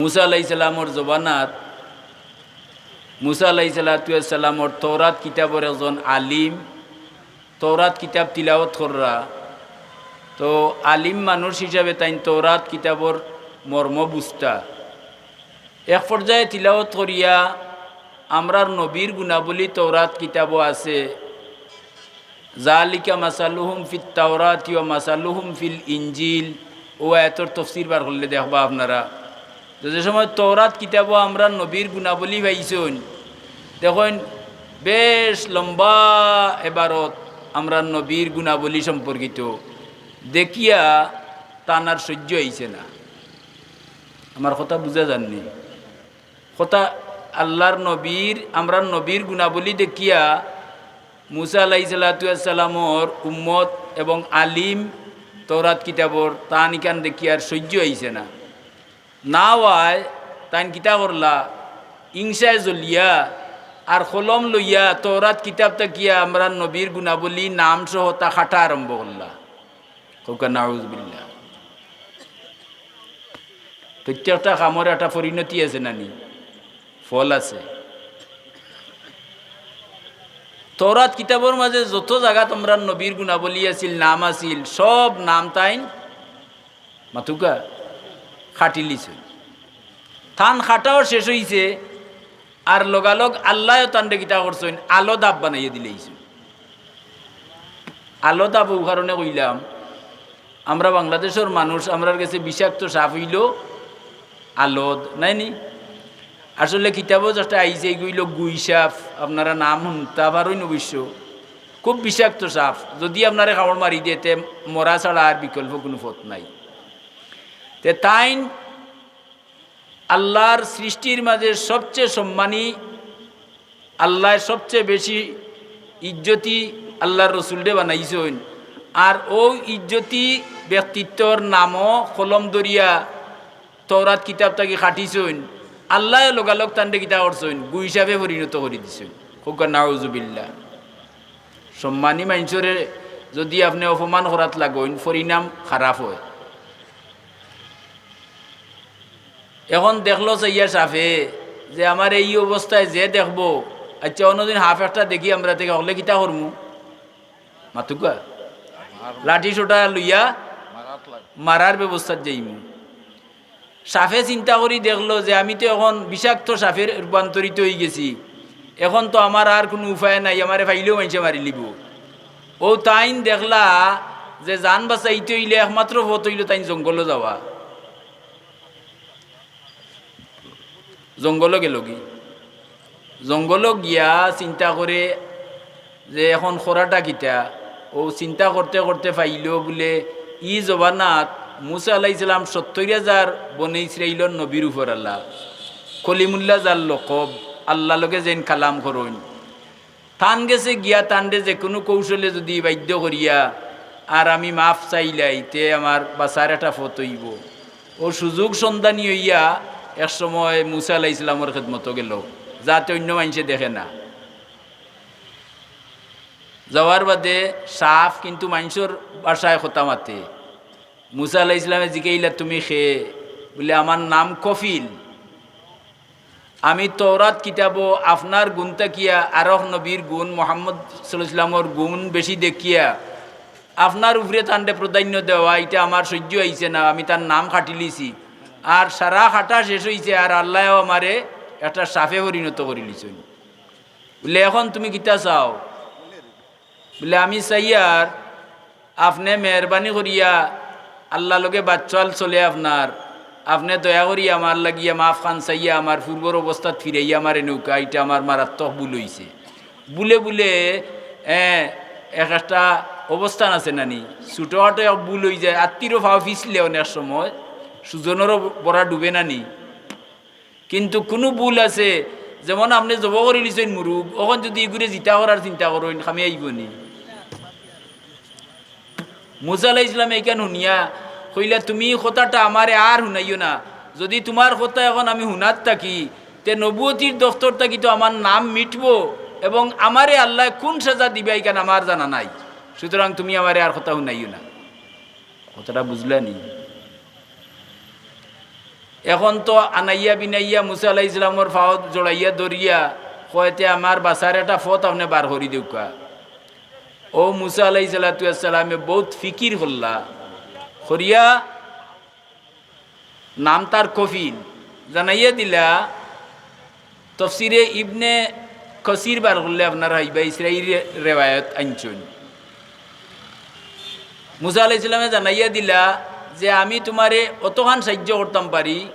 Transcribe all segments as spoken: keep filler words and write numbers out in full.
মুসা আলাইহিস সালামর জমানাত মুসা আলাইহিস সালাতু ওয়াস সালামর তৌরাত কিতাবর একজন আলিম তৌরাত কিতাব তিলাওয়াত কররা। তো আলিম মানুষ হিসাবে তাইন তৌরাত কিতাবর মর্ম বুঝতা। এক পর্যায়ে তিলাওয়াত করিয়া আমরার নবীর গুণাবলী তৌরাত কিতাবো আছে, "জালিকা মাসালুহুম ফিত তাওরাতি ওয়া মাসালুহুম ফিল ইনজিল।" অউ আয়াতর তফসির বার করলে দেখবা আপনারা। তো যে সময় তৌরাত কিতাবো আমরার নবীর গুণাবলী পাইছইন, দেখইন বেশ লম্বা এবারত আমরার নবীর গুণাবলী সম্পর্কিত, দেখিয়া তান আর সহ্য অইছে না। আমার কথা বুঝা যারনি? কথা আল্লার নবীর, আমরার নবীর গুণাবলী দেখিয়া মুসা আলাইহিস সালাতু ওয়াস সালামর উম্মত এবং আলিম তৌরাত কিতাবর তান ইখান দেখিয়া আর সহ্য অইছে না। না অওয়ায় তাইন কিতা করলা, ইংসায় জ্বলিয়া আর কলম লইয়া তৌরাত কিতাব থাকিয়া আমরার নবীর গুণাবলী নাম সহ তা কাটা আরম্ভ করলা। কউক্কা নাউজুবিল্লাহ। প্রত্যেকটা কামর একটা পরিণতি আছে নানি, ফল আছে। তৌরাত কিতাবর মাঝে যত জাগাত আমরার নবীর গুণাবলী আছিল, নাম আছিল, সব নাম তাইন মাতুক্কা কাটিলিছইন। তান কাটাও শেষ অইছে, আর লগালগ আল্লায়ও তানরে কিতা করছইন, আলো দাব বানাইয়া দিলাইছইন। আলো দাব অউ কারণে কইলাম, আমরা বাংলাদেশর মানুষ, আমরার গেছে বিষাক্ত সাপ অইলো আলোদ, নায়নি? আসলে কিতাবো যেটা আইছে, ইগু অইলো গুই সাপ, আপনারা নাম হুনতা পারইন অবশ্য। খুব বিষাক্ত সাপ, যুদি আপনারে কামড় মারি দেয়, তে মরা ছাড়া আর বিকল্প কুনু পথ নাই। তে তাইন আল্লার সৃষ্টির মাঝে সবচেয়ে সম্মানী, আল্লায় সবচেয়ে বেশি ইজ্জতি আল্লার রসুলরে বানাইছইন। আর অউ ইজ্জতি ব্যক্তিত্বর নামও কলম ধরিয়া তৌরাত কিতাব থাকি কাটিছইন। আল্লায় লগালগ তানরে কিতা করছইন, গুই সাপে পরিণত করি দিছইন। কউক্কা নাউজুবিল্লাহ। সম্মানী মানষরে যুদি আপনে অপমান করাত লাগইন, পরিণাম খারাপ অয়। এখন দেখলো চাইয়া সাপে যে আমারে ই অবস্থায় যে দেখবো, আইচ্ছা, অন্যদিন সাপ একটা দেখি আমরা, তে হকলে কিতা করমু? মাতুক্কা, লাঠি সোটা লইয়া মারার ব্যবস্থাত যাইমু। সাপে চিন্তা করি দেখলো যে আমি তো এখন বিষাক্ত সাপে রূপান্তরিত অইগেছি, এখন তো আমার আর কুনু উপায় নাই, আমারে পাইলেও মানষে মারিলিবো। অউ তাইন দেখলা যে জান বাচাইতে অইলে একমাত্র পথ অইলো তাইন জঙ্গলো যাওয়া। জঙ্গলো গেলগি। জঙ্গলো গিয়া চিন্তা করে যে এখন করাটা কিতা। অউ চিন্তা করতে করতে পাইলো বুলে ই জমানাত মুসা আলাইহিস সালাম সত্তইর হাজার বনে ইসরাইলর নবীর উপর আল্লা, কলিমুল্লাহ যার লকব, আল্লার লগে যেইন কালাম করইন, তান গেছে গিয়া তানরে যেকুনু কৌশলে যুদি বাধ্য করিয়া আর আমি মাফ চাইলাই, তে আমার বাচার একটা পথ অইবো। অউ সুযোগ সন্ধানী অইয়া এক সময় মুসা আলাইহিস সালামর খেদমতো গেলো, যাতে অইন্য মানষে দেখে না। যাওয়ার বাদে সাপ কিন্তু মানষর ভাষায় কথা মাতে। মুসা আলাইহিস সালামে জিকাইলা, "তুমি কে?" বুলে, "আমার নাম কফিল।" আমি তৌরাত কিতাবো আপনার গুণ থাকিয়া আরক নবীর গুণ, মোহাম্মদ সাল্লাল্লাহু আলাইহি ওয়াসাল্লামর গুণ বেশি দেখিয়া আপনার উপরে তানরে প্রাধান্য দেওয়া, ইটা আমার সহ্য অইছে না, আমি তার নাম কাটিলিছি। আর সারা কাটা শেষ অইছে, আর আল্লায়ও আমারে একটা সাপে পরিণত করিলিছইন। বুলে, "এখন তুমি কিতা চাও?" বুলে, "আমি চাইয়ার আপনে মেহেরবানি করিয়া, আল্লার লগে বাচ্চাল চলে আপনার, আপনে দয়া করি আমার লাগিয়া মাফ খান চাইয়া আমার পূর্বর অবস্থাত ফিরাইয়া আমারে নেউক্কা, ইটা আমার মারাত্মক ভুল অইছে।" ভুলে ভুলে, এ, এক একটা অবস্থান আছে নানি, ছোটখাটো এক ভুল অইযায়, আত্তিরও পাও পিছলে অনেক সময়, সুজনরও বড়া ডুবে নানি। কিন্তু কুনু ভুল আছে, যেমন আপনে জবো করিলিছইন মুরুগ, অখন যুদি ইগুরে জিতা করার চিন্তা করইন, কামে আইবোনি? মুসা আলাইহিস সালামে ইখান হুনিয়া কইলা, "তুমি ই কথাটা আমারে আর হুনাইও না। যুদি তুমার কথা অখন আমি হুনাত থাকি, তে নবুয়তির দফতর থাকি তো আমার নাম মিটবো এবং আমারে আল্লায় কুন সাজা দিবা ইখান আমার জানা নাই। সুতরাং তুমি আমারে আর কথা হুনাইও না।" কথাটা বুঝলানি? এখন তো আনাইয়া বিনাইয়া মুসা আলাইহিস সালামর পাও জড়াইয়া ধরিয়া কয়, "তে আমার বাঁচার একটা পথ আপনে বার করি দেউক্কা।" অউ মুসা আলাইহিস সালাতু ওয়াস সালামে বউত ফিকির করলা, করিয়া নাম তার কফিল জানাইয়া দিলা। তফসিরে ইবনে কসির বার করলে আপনারা পাইবা, ইসরাইলি রে-, রেওয়ায়ত আনছইন। মুসা আলাইহিস সালামে জানাইয়া দিলা যে, "আমি তুমারে অতখান সাইয্য করতাম পারি,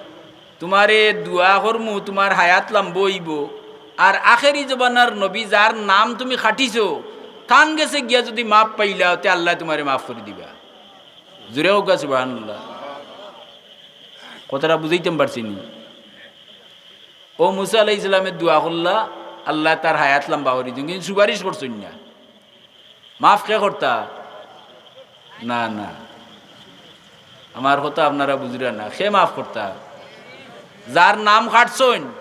তুমারে দোয়া করমু, তুমার হায়াত লাম্বা অইবো, আর আখেরি জমানার নবী যার নাম তুমি কাটিছো, তান গেছে গিয়া যুদি মাফ পাইলাও, তে আল্লায় তুমারে মাফ করি দিবা।" জোরে কউক্কা সুবহানাল্লাহ। কথাটা বুঝাইতাম পারছি নি? অউ মুসা আলাইহিস সালামে দোয়া করলা, আল্লায় তার হায়াত লাম্বা করি দিন, কিন্তু সুপারিশ করছইন না। মাফ কে করতা? না, না, আমার কথা আপনারা বুঝরা না। কে মাফ করতা? যার নাম কাটছইন,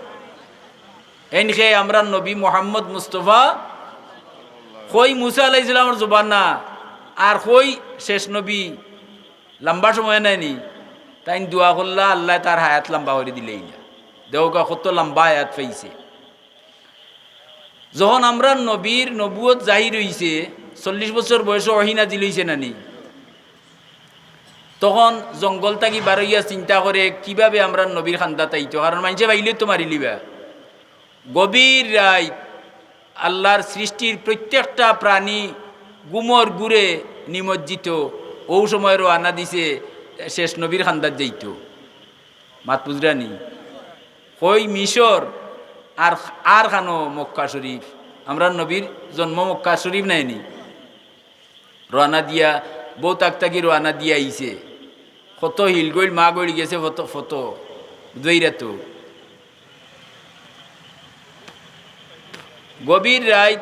এইন কে আমরার নবী মুহাম্মদ মুস্তফা। কই মুসা আলাইহিস সালামর জমানা, আর কই শেষ নবী, লাম্বা সময় নায় নি, তাইন দোয়া করলা, আল্লায় তার হায়াত লাম্বা করি দিলাইলা। দেখউক্কা কত লাম্বা হায়াত পাইছে। যখন আমরার নবীর নবুয়ত জাহির অইছে, চল্লিশ বছর বয়সো ওহী নাজিল অইছে না নি, তখন জঙ্গল থাকি বারইয়া চিন্তা করে কিভাবে আমরার নবীর কান্দাত আইতো, কারণ মাইনষে পাইলে তো মারিলিবা। গভীর রাইত আল্লার সৃষ্টির প্রত্যেকটা প্রাণী ঘুমর ঘোরে নিমজ্জিত, অউ সময় রওয়ানা দিছে শেষ নবীর কান্দাত যাইতো। মাত বুঝরা নি? কই মিশর আর, আর কানো মক্কা শরীফ, আমরার নবীর জন্ম মক্কা শরীফ নায় নি? রওয়ানা দিয়া, বউত আগ থাকি রওয়ানা দিয়া আইছে। কত হিল গইল, মা গইল গেছে, ফত, ফত, বুঝরায় তো। গভীর রাইত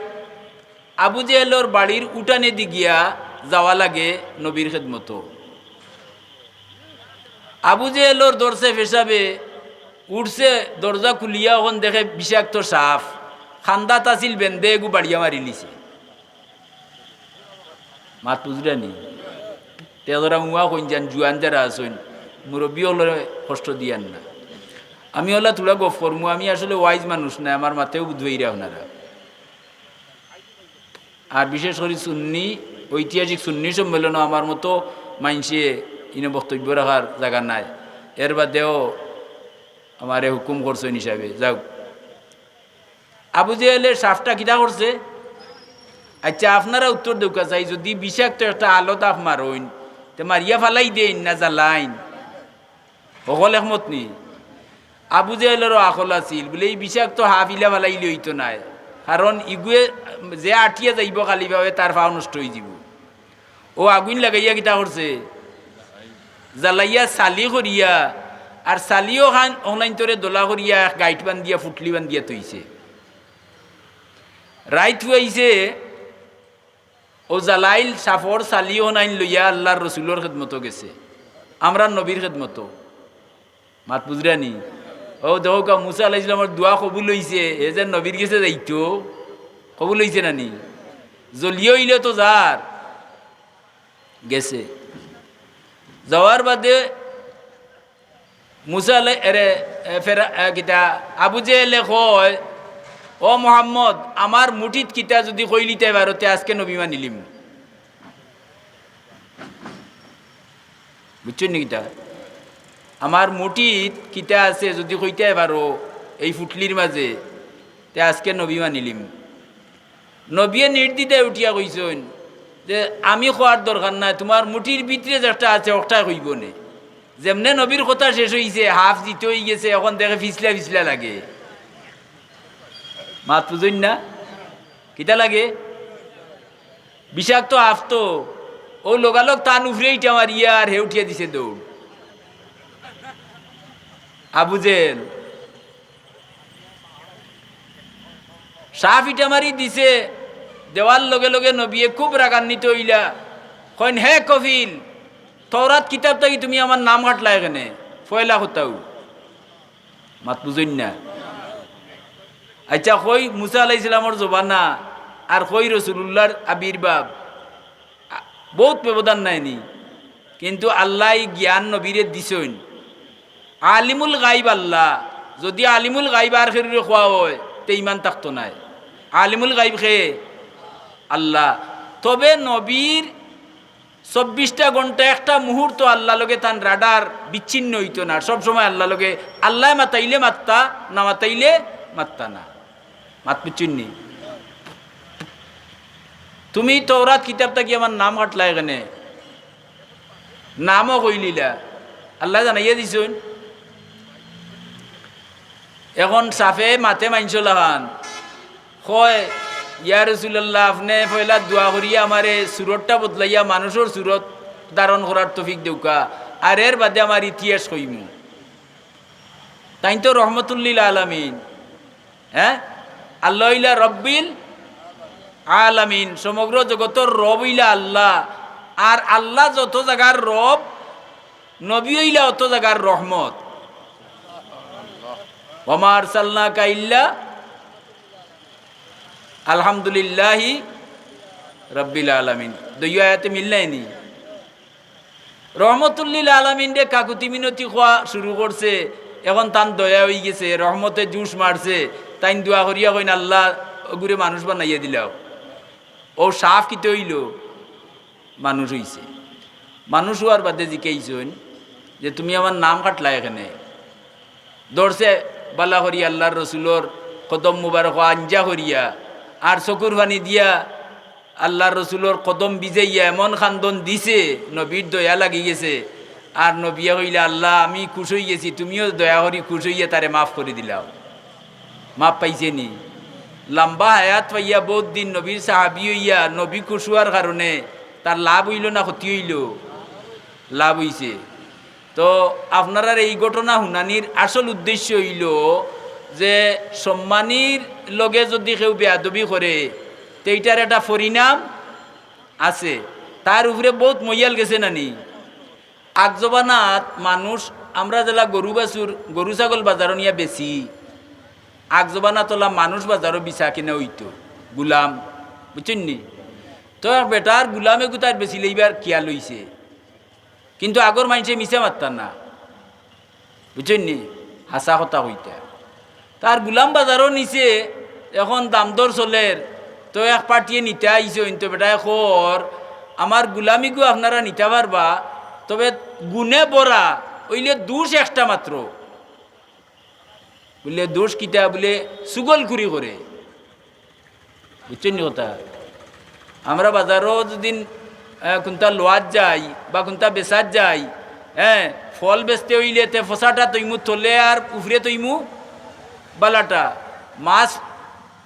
আবু জেহেলর বাড়ির উঠানেদি গিয়া যাওয়া লাগে নবীর খেদমতো। আবু জেহেলর ধরছে পেশাবে, উঠছে, দরজা খুলিয়া অখন দেখে বিষাক্ত সাপ, কান্দাত আছিল বেন্দে এগু বাড়িয়া মারিলিছে। মাত বুঝরা নি? তে যারা উয়া কইন যান, জুয়ান যারা আছইন, মুরব্বি অকলরে কষ্ট দিয়ার না। আমি অলা থুড়া গফ করমু, আমি আসলে ওয়াইজ মানুষ নায়, আমার মাতেও বুঝবাইরা আপনারা। আর বিশেষ করি সুন্নি, ঐতিহাসিক সুন্নি সম্মেলনো আমার মতো মাইনষে ইনো বক্তব্য রাখার জাগা নাই। এর বাদেও আমারে হুকুম করছইন হিসাবে, যাউক। আবু জেহেলে সাপটা কিতা করছে? আচ্ছা, আপনারা উত্তর দেউক্কা চাই, যুদি বিষাক্ত একটা আলো তাপ মারইন, তে মারিয়া ফালাই দেইন না জ্বালাইন? হকল একমত নি? আবু জেহেলরও আকল আছিল, বুলে, "ই বিষাক্ত হাফ ইলা ফালাইলে অইতো নায়, কারণ ইগুয়ে যে আটিয়া যাইবো খালি পাওয়ে, তার পাও নষ্ট অইযিবো।" অউ আগুইন লাগাইয়া কিতা করছে? জ্বালাইয়া ছালি করিয়া, আর ছালিও খান অখনাইন্তরে দলা করিয়া এক গাইট বান্ধিয়া, ফুটলি বান্ধিয়া থইছে। রাইত ফুয়াইছে, অউ জ্বালাইল সাপর ছালি অখনাইন লইয়া আল্লার রসুলর খেদমতো গেছে, আমরার নবীর খেদমতো। মাত বুঝরা নি? অউ দেখউক্কা, মুসা আলাইহিস সালামর দোয়া কবুল অইছে, হে যে নবীর গেছে যাইতো, কবুল অইছে না নি? জ্বলিয়া অইলে তো যার গেছে। যাওয়ার বাদে মুসা আলাই-, এরে, এ, ফেরা-, এ, কিতা, আবু জেহেলে কয়, "ও মোহাম্মদ, আমার মুঠিত কিতা যুদি কইলিতায় পারো, তে আজকে নবী মানিলিমু।" বুঝছইন নি কিতা? আমার মুঠিত কিতা আছে যুদি কইতায় পারো এই ফুটলির মাঝে, তে আজকে নবী মানিলিমু। নবীয়ে নির্দ্বিধায় উঠিয়া কইছইন যে, "আমি কওয়ার দরকার নাই, তুমার মুঠির ভিতরে যেটা আছে, অটায় কইবো নে।" যেমনে নবীর কথা শেষ অইছে, হাফ যিতা অইগেছে, অখন দেখে ফিছলা ফিছলা লাগে। মাত বুঝইন না? কিতা লাগে? বিষাক্ত হাফ তো, অউ লগালগ তান উফরে ইটা মারিয়া আর হে উঠিয়া দিছে দৌড়। আবু জেহেল। সাপ ইটা মারি দিছে, দেওয়ার লগে লগে নবীয়ে খুব রাগান্বিত অইলা, কইন, "হে কফিল, তওরাত কিতাব থাকি তুমি আমার নাম কাটলায় কেনে?" পয়লা কথাউ। মাত বুঝইন না? আচ্ছা, কই মুসা আলাইহিস সালামর জমানা আর কই রসুলুল্লাহর আবির্ভাব, আ, বউত ব্যবধান নায় নি? কিন্তু আল্লায় ই জ্ঞান নবীরে দিছইন। আলিমুল গাইব আল্লাহ। যদি আলিমুল গাইব আর কেউরে কওয়া অয়, তে ইমান থাকতো নায়। আলিমুল গাইব কে? আল্লাহ। তবে নবীর চব্বিশটা ঘন্টা একটা মুহূর্ত আল্লাহ লগে তান রাডার বিচ্ছিন্ন অইতো না, সব সময় আল্লাহ লগে। আল্লায় মাতাইলে মাততা, না মাতাইলে মাততা না। মাত বুঝছইন নি? তুমি তৌরাত কিতাব থাকি আমার নাম কাটলায় কেনে? নামও কইলিলা, আল্লায় জানাইয়া দিছইন। এখন সাফে মাতে মানষর লাখান, কয়, "ইয়া রাসূলুল্লাহ, আপনে পয়লা দোয়া করিয়া আমারে সুরতটা বদলাইয়া মানষর সুরত ধারণ করার তৌফিক দেউক্কা, আর এর বাদে আমার ইতিহাস কইমু।" তাইন তো রহমতুল্লিল আলামিন, হ্যাঁ? আল্লাহ অইলা রব্বিল আলামিন, সমগ্র জগতর রব অইলা আল্লাহ। আর আল্লাহ যত জাগার রব, নবী অইলা অত জাগার রহমত। "ওয়া মা আরসালনাকা ইল্লা আলহামদুলিল্লাহি রাব্বিল আলামিন।" দুইও আয়াতে মিল নায় নি? রহমতুল্লিল আলামিনরে কাকুতি মিনতি কওয়া শুরু করছে, এখন তান দয়া অইগেছে, রহমতে জোশ মারছে, তাইন দোয়া করিয়া কইন, "আল্লাহ, অগুরে মানুষ বানাইয়া দিলাও।" অউ সাফ কিতা অইলো? মানুষ অইছে। মানুষ অওয়ার বাদে জিকাইছইন যে, "তুমি আমার নাম কাটলায় কেনে?" ধরছে বালা করি আল্লার রসুলর কদম মুবারক আঞ্জা করিয়া, আর চকুর পানি দিয়া আল্লার রসুলর কদম ভিজাইয়া এমন কান্দন দিছে, নবীর দয়া লাগি গেছে। আর নবিয়ে কইলা, "আল্লাহ, আমি খুশ অইগেছি, তুমিও দয়া করি খুশ অইয়া তারে মাফ করি দিলাও।" মাফ পাইছে নি? লম্বা হায়াত পাইয়া বউত দিন নবীর সাহাবি অইয়া নবী খুশ অওয়ার কারণে তার লাভ অইলো না ক্ষতি অইলো? লাভ অইছে। তো আপনারার এই ঘটনা হুনানির আসল উদ্দেশ্য অইলো যে সম্মানীর লগে যুদি কেউ বেয়াদবি করে, তে ইটার একটা পরিণাম আছে। তার উপরে বউত মইয়াল গেছে না নি? আগ জমানাত মানুষ, আমরা যেলা গরু বাছুর, গরু ছাগল বাজারো নিয়া বেচি, আগ জমানাত অলা মানুষ বাজারো বেচা কিনা অইতো, গুলাম, বুঝছইন নি? তো এক বেটার গুলাম এগু তার বেচিলাইবার খিয়াল অইছে, কিন্তু আগর মানষে মিছা মাততা না, বুঝছইন নি? হাছা কথা কইতা। তার গুলাম বাজারো নিছে, এখন দামদর চলের, তো এক পার্টিয়ে নিতা আইছইন, তো বেটায় কর, "আমার গুলামিগু আপনারা নিতা পারবা, তবে গুণে ভরা, অইলে দুষ একটা মাত্র।" বুলে, "দুষ কিতা?" বুলে, "চুগলখুরি করে।" বুঝছইন নি কথা? আমরা বাজারো যুদি, আহ, কুনটা লওয়াত যাই বা কুনটা বেচাত যাই, হ্যাঁ, ফল বেচতে অইলে তে ফছাটা থইমু তলে আর উপরে থইমু বালাটা। মাছ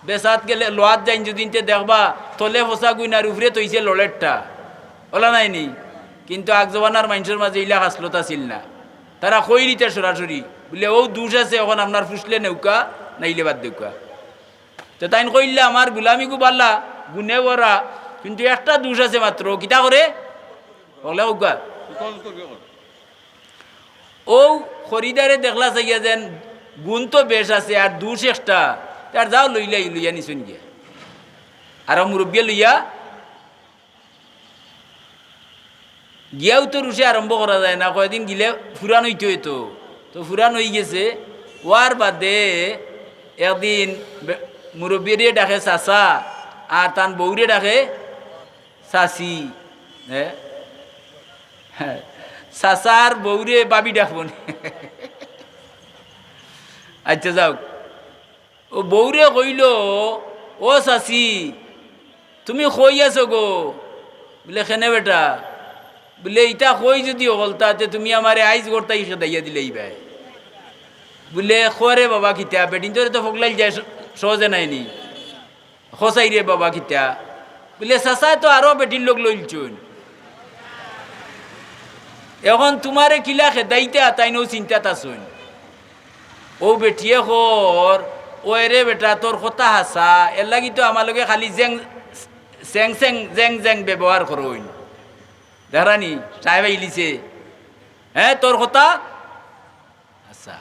বেচাত গেলে লওয়াত যাইন যুদি, তে দেখবা তলে ফছাগুইন আর উপরে থইছে লড়েরটা। অলা নায় নি? কিন্তু আগ জমানার মানষর মাঝে ইলা খাছলত আছিল না। তারা কইলিতা সরাসরি, বুলে, "অউ দুষ আছে, এখন আপনার ফুসলে নেউক্কা, নাইলে বাদ দেউক্কা।" তে তাইন কইলা, "আমার গুলামিগু বালা, গুণে ভরা, কিন্তু একটা দুষ আছে মাত্র।" কিতা করে? অলা কউক্কা। অউ খরিদারে দেখলা চাইয়া যেন গুণ তো বেশ আছে, আর দুষ একটা, তে আর যাও লইলাই, লইয়া নিছইন গিয়া। আর মুরব্বিয়ে লইয়া গিয়াউ তো রুশে আরম্ভ করা যায় না, কয়দিন গেলে ফুরান অইতো অইতো। তো ফুরান অইগেছে, অওয়ার বাদে একদিন বে-, মুরব্বিরে ডাকে চাচা, আর তান বউরে ডাকে চাচি। হ্যাঁ? চাচার বউরে ভাবি ডাকবো নি? আচ্ছা, যাউক। অউ বউরে কইলো, "ও চাচি, তুমি কই আছো গো?" বুলে, "কেনে বেটা?" বুলে, "ইতা কই যুদি অকলতা, তে তুমি আমারে আইজ ঘর থাকি খেদাইয়া দিলাইবায়।" বুলে, "কও রে বাবা কিতা, বেটিন্তরে তো ফগলাইল যায় স-, সহজে নায় নি। কও চাই রে বাবা কিতা।" বুলে, "চাচায় তো আরো বেটির লগ লইলছইন। এখন তুমারে কিলা খেদাইতা, তাইন অউ চিন্তাত আছইন।" অউ বেটিয়ে কর, "অয় রে বেটা, তোর কথা হাছা, এরলাগি তো আমার লগে খালি জেং, সেং সেং, জেং জেং ব্যবহার করইন।" দেখরানি, সাহেব আইলিছে। হ্যাঁ, তোর কথা হাছা।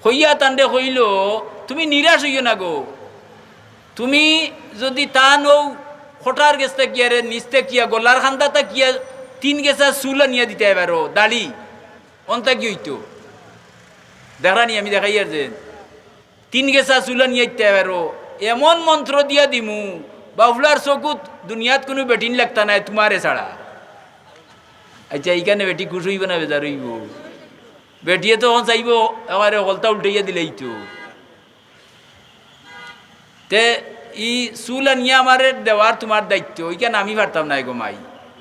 কইয়া তানরে কইলো, "তুমি নিরাশ অইও না গো। তুমি যুদি তান অউ খটার গেছ থাকিয়া রে, নিচ থাকিয়া, গলার কান্দা থাকিয়া তিন গেছা চুল আনিয়া দিতায় পারো, দাড়ি।" অন্তা কি অইতো? দেখরানি, আমি দেখাইয়ার যে তিন গেছা চুল আনিয়া ইতা পারো, এমন মন্ত্র দিয়া দিমু, বাফলার চকুত দুনিয়াত কুনু বেটিন লাগতা নায়, তুমারে ছাড়া। আচ্ছা, ইখানে বেটি খুশ অইবো না বেজার অইবো? বেটিয়ে তো অখন চাইবো, আমারে হকলতা উল্টাইয়া দিলাইতো। তে ই চুল আনিয়া আমারে দেওয়ার তুমার দায়িত্ব, ইখান আমি পারতাম নায় গো মাই।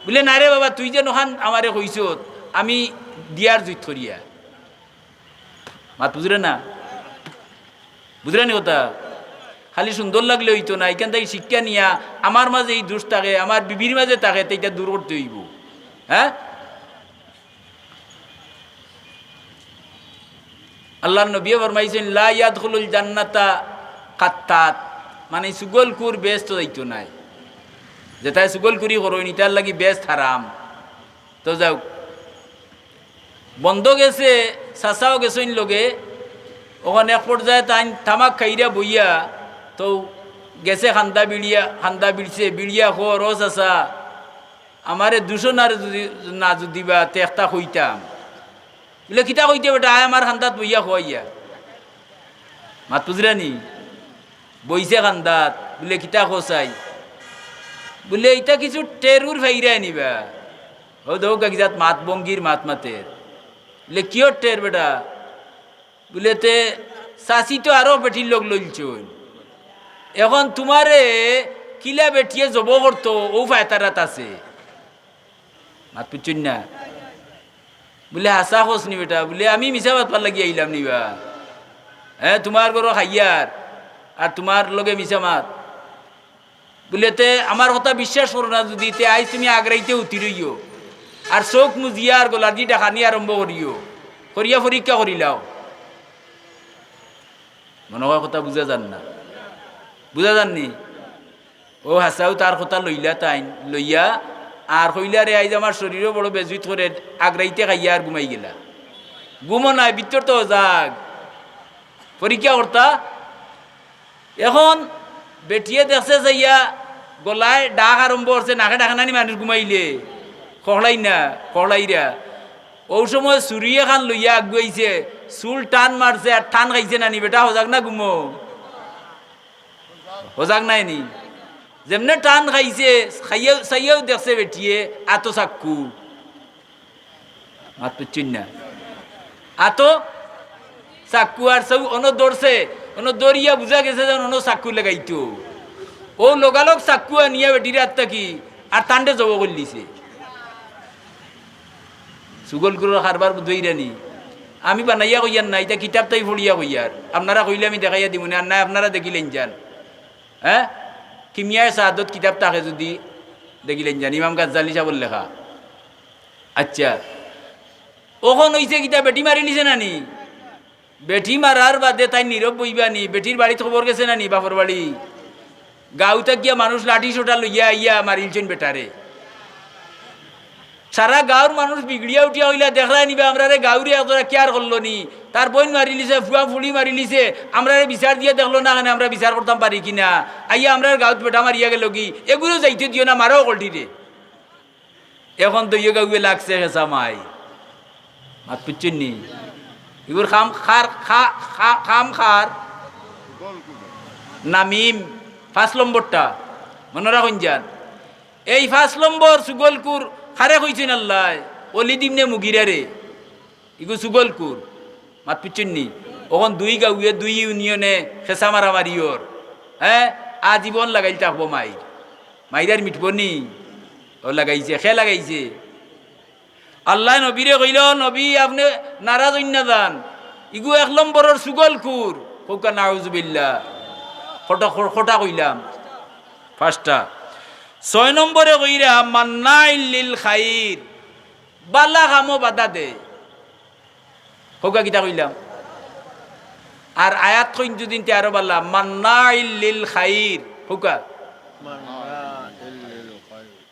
বুলে, "না রে বাবা, তুই যেন অখান আমারে কইছত, আমি দিয়ার জুইত করিয়া।" মাত বুজরে না? বুজরানি কথা? খালি সুন্দর লাগলে অইতো না, ইখান থাকি শিক্ষা নিয়া আমার মাজে ই দুষ থাকে, আমার বিবির মাজে থাকে, তে ইটা দূর করতে অইবো। হ্যাঁ? আল্লার নবীয়ে ফরমাইছইন, "লা ইয়াদখুলুল জান্নাতা কাত্তাত", মানে চুগলখুর বেহেস্তো যাইতো নায়। যেতায় চুগলখুরি করইন, ইতার লাগি বেহেস্ত হারাম। তো যাউক, বন্দো গেছে, চাচাও গেছইন লগে, অখন এক পর্যায়ে তাইন তামাক খাইরা বইয়া, তো গেছে কান্দা বিড়িয়া, কান্দা বিড়ছে, বিড়িয়া কর, "ও চাচা, আমারে দুশো না যুদি, না যুদি বা তে একটা কইতাম।" বুলে, "কিতা কইতে বেটা, আয় আমার কান্দাত বইয়া কইয়া।" মাত বুজরানি? বইছে কান্দাত, বুলে, "কিতা কছাই?" বুলে, "ইতা কিছু টেরুর ফাইরায় নিবা।" ও দেখো, কিজাত মাত ভঙ্গির মাত মাতের। বুলে, "কিয়র টের বেটা?" বুলে, "তে চাচি তো আরো বেটির লগ লইলছইন, অখন তুমারে কিলা বেটিয়ে জবো করতো, অউ ফায়তারাত আছে।" মাত বুজছইন না? বুলে, "হাছা কছ নি বেটা?" বুলে, "আমি মিছা মাতবার লাগি আইলাম নি বা? হ্যাঁ, তুমার ঘরো খাইয়ার, আর তুমার লগে মিছা মাত?" বুলে, "তে আমার কথা বিশ্বাস করো না যুদি, তে আইজ তুমি আগ রাইতে হুতি রইও, আর চউখ মুজিয়া আর গলাদি ডাকানি আরম্ভ করিও, করিয়া পরীক্ষা করিলাও।" মনো কয় কথা বুজা যার না, বুজা যার নি? ও হাছাউ তার কথা লইলা তাইন, লইয়া আর কইলা, "রে, আইজ আমার শরীরও বড় বেজুইত করের, আগ রাইতে খাইয়া আর ঘুমাই গেলা।" ঘুমো নায়, ভিতর তো অজাগ, পরীক্ষা করতা। অখন বেটিয়ে দেখছে যাইয়া গলায় ডাক আরম্ভ করছে, নাকে ডাকে না নি মানুষ ঘুমাইলে, খখড়াই না, খখড়াইরা। অউ সময় ছুরি এখান লইয়া আগুয়াইছে, চুল টান মারছে আর টান খাইছে না নি, বেটা অজাগ না ঘুমো? অজাগ নায় নি? যেমনে টান খাইছে, খাইয়াউ, চাইয়াউ দেখছে বেটিয়ে আতো চাক্কু। মাত বুজছইন না? আতো চাক্কু আর চাউ অনো ধরছে, অনো ধরিয়া বুজা গেছে যেন অনো চাক্কু লাগাইতো। অউ লগালগ চাক্কু আনিয়া বেটির আত থাকি আর তানরে জবো করিলিছে। চুগলখুরর কারবার বুজরানি। আমি বানাইয়া কইয়ার না, ইটা কিতাব থাকি পড়িয়া কইয়ার। আপনারা কইলে আমি দেখাইয়া দিমু নে, আর নায় আপনারা দেখিলাইন যান। হ্যাঁ, কিমিয়ায়ে সাআদত কিতাব থাকে যুদি দেখিলাইন যান, ইমাম গাজ্জালী সাবর লেখা। আচ্ছা, অখন অইছে কিতা, বেটি মারিলিছে না নি? বেটি মারার বাদে তাইন নীরব বইবা নি? বেটির বাড়িত খবর গেছে না নি, বাপর বাড়ি? গাউ থাকিয়া মানুষ লাঠি সোটা লইয়া আইয়া মারিলছইন বেটারে। সারা গাউর মানুষ বিগড়িয়া উঠিয়া কইলা, "দেখরায় নি বা, আমরারে গাউরে একজরা care করলো নি, তার বইন মারিলিছে, ফুয়া ফুড়ি মারিলিছে, আমরারে বিচার দিয়া দেখলো না, কেনে আমরা বিচার করতাম পারি কি না? আইয়া আমরার গাউত বেটা মারিয়া গেলো গি, এগুরে যাইতে দিও না, মারো অকলটিরে।" অখন দুইও গাউয়ে লাগছে হেছা মাই। মাত বুজছইন নি? ইগুর কাম কার, কা-, কা-, কাম কার? নামিম, পাঁচ নম্বরটা। মনো রাখইন যান। এই পাঁচ নম্বর চুগলখুর কারে কইছইন আল্লায়? ওলিদ ইবনে মুগিরারে। ইগু চুগলখুর। মাত বুজছইন নি? অখন দুই গাউয়ে, দুই ইউনিয়নে হেছা মারামারি অর। হ্যাঁ? আজীবন লাগাইল থাকবো মাইর। মাইর আর মিটবো নি? অউ লাগাইছে, কে লাগাইছে? আল্লায় নবীরে কইলা, "নবী, আপনে নারাজ অইন না যান। ইগু এক নম্বরর চুগলখুর।" কউক্কা নাউজুবিল্লাহ। কটা, ক-, কটা কইলাম? পাঁচটা। ছয় নম্বরে কইরা মান্নাইল লিল খাইর, বালা কামো বাধা দেয়। কউক্কা কিতা কইলাম? আর আয়াত কইন দুদিন তে আরো বালা, মান্নাইল লিল খাইর। কউক্কা।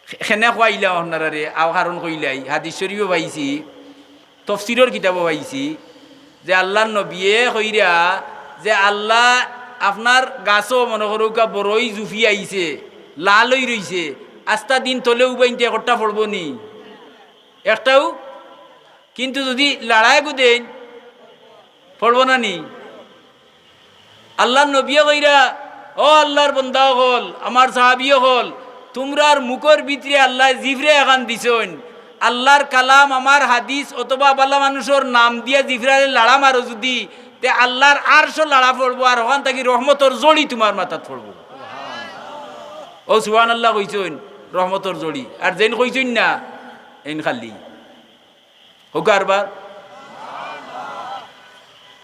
খে-, খেনে কইলাম আপনারারে, আও কারণ কইলাই, হাদিস শরীফো পাইছি, তফসিরর কিতাবো পাইছি, যে আল্লার নবীয়ে কইরা যে আল্লা আপনার গাছো মনো করউক্কা বড়ই জুফি আইছে, লাল অই রইছে, আস্তা দিন তলে উবাইনতে একটা পড়বো নি? একটাও কিন্তু যুদি লাড়ায় গুদেন, পড়বো না নি? আল্লার নবীয়ে কইরা, "ও আল্লার বন্দা অকল, আমার সাহাবী অকল, তুমরার মুখর ভিতরে আল্লায় জিফরা এখান দিছইন। আল্লার কালাম, আমার হাদিস অথবা বালা মানুষর নাম দিয়া জিফরারে লাড়া মারো যুদি, তে আল্লার আরশো লাড়া পড়বো, আর অখান থাকি রহমতর জড়ি তুমার মাথাত পড়বো।" অউ সুবহানাল্লাহ কইছইন, রহমতর জড়ি। আর যেইন কইছইন না, এইন খালি। কউক্কা আরবার।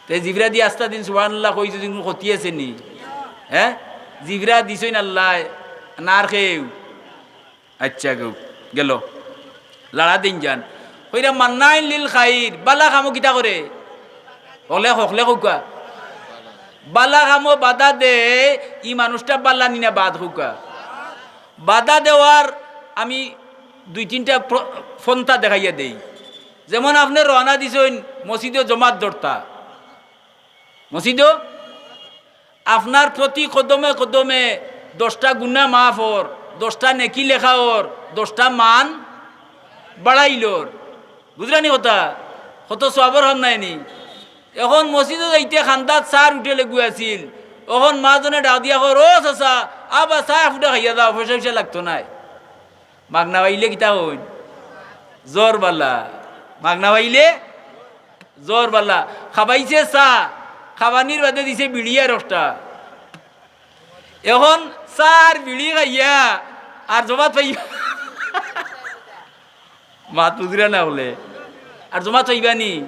তে জিফরা দি আস্তা দিন সুবহানাল্লাহ কইছো, দিন ক্ষতি আছে নি? হে? জিফরা দিছইন আল্লায়, না আর কেউ? আইচ্ছা, গেল। লাড়া দিন যান। কইরা মান্নাইন লিল খাইর, বালা কামো কিতা করে? হকলে, হকলে কউক্কা। বালা কামো বাধা দে, ই মানুষটা বালা নি না বাদ কউক্কা। বাধা দেওয়ার আমি দুই তিনটা প্র-, পন্থা দেখাইয়া দেই। যেমন আপনে রওয়ানা দিছইন মসজিদো জমাত ধরতা, মসজিদো আপনার প্রতি কদমে কদমে দশটা গুনা মাফ অর, দশটা নেকি লেখা অর, দশটা মান বাড়াইলর। বুঝরানি কথা? কত সওয়াবর কাম নায় নি? এখন মসজিদো যাইতে কান্দাত ছার উঠে লেগু আছিল। অখন মাজনে ডাক দিয়া কর, "ও চাচা, আবা চা ফুটা খাইয়া যাও, পয়সা পয়সা লাগতো নায়।" মাগনা পাইলে কিতা অইন? জোর বালা। মাগনা পাইলে জোর বালা। খাবাইছে চা, খাবানির বাদে দিছে বিড়ি আর একটা। এখন চা আর বিড়ি খাইয়া আর জমাত পাইবা? মাত বুঝরা না বলে। আর জমাত পাইবা নি?